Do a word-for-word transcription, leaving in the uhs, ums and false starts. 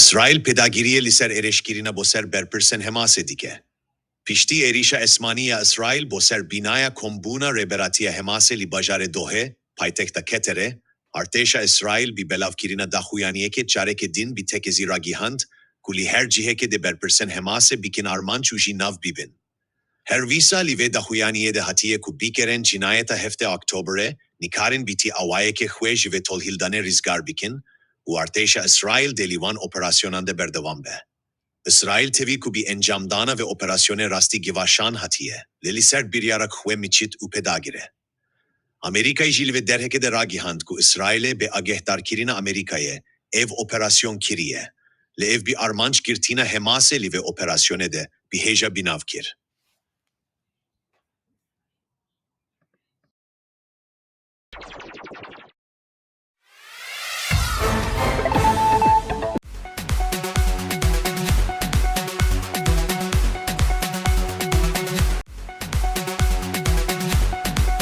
Îsraîl pêdagiriyê li ser êrîşkirina bo ser berpirsên Hemasê dike. Piştî êrîşa esmanî ya Îsraîl bo ser bînaya kombûna Rêberatiya Hemasê li bajarê Dohê, paytexta Keterê, artêşa Îsraîl bi belavkirina daxuyaniyekê careke din bi tekezî ragihand ku li her cihekê de berpirsên Hemasê bikin armanc û ji nav bibin. Her wisa li vê daxuyaniyê de hatiye ku bîkerên cinayeta heftê Oktoberê nikarin bi ti awayekê xwe ji vê tolhildanê rizgar bikin û artêşa Îsraîl dê li wan operasyonan de berdewam be. Îsraîl tevî ku bi encamdana vê operasyonê rastî givaşan hatiye, lê li ser biryara xwe miçit û pêdagir e. Amerîkayê jî li vê derhekê de ragihand ku Îsraîlê bê agehdarkirina Amerîkayê ev operasyon kiriye, lê ev bi armanc girtina Hemasê li vê operasyonê de bi hêja bînav kir.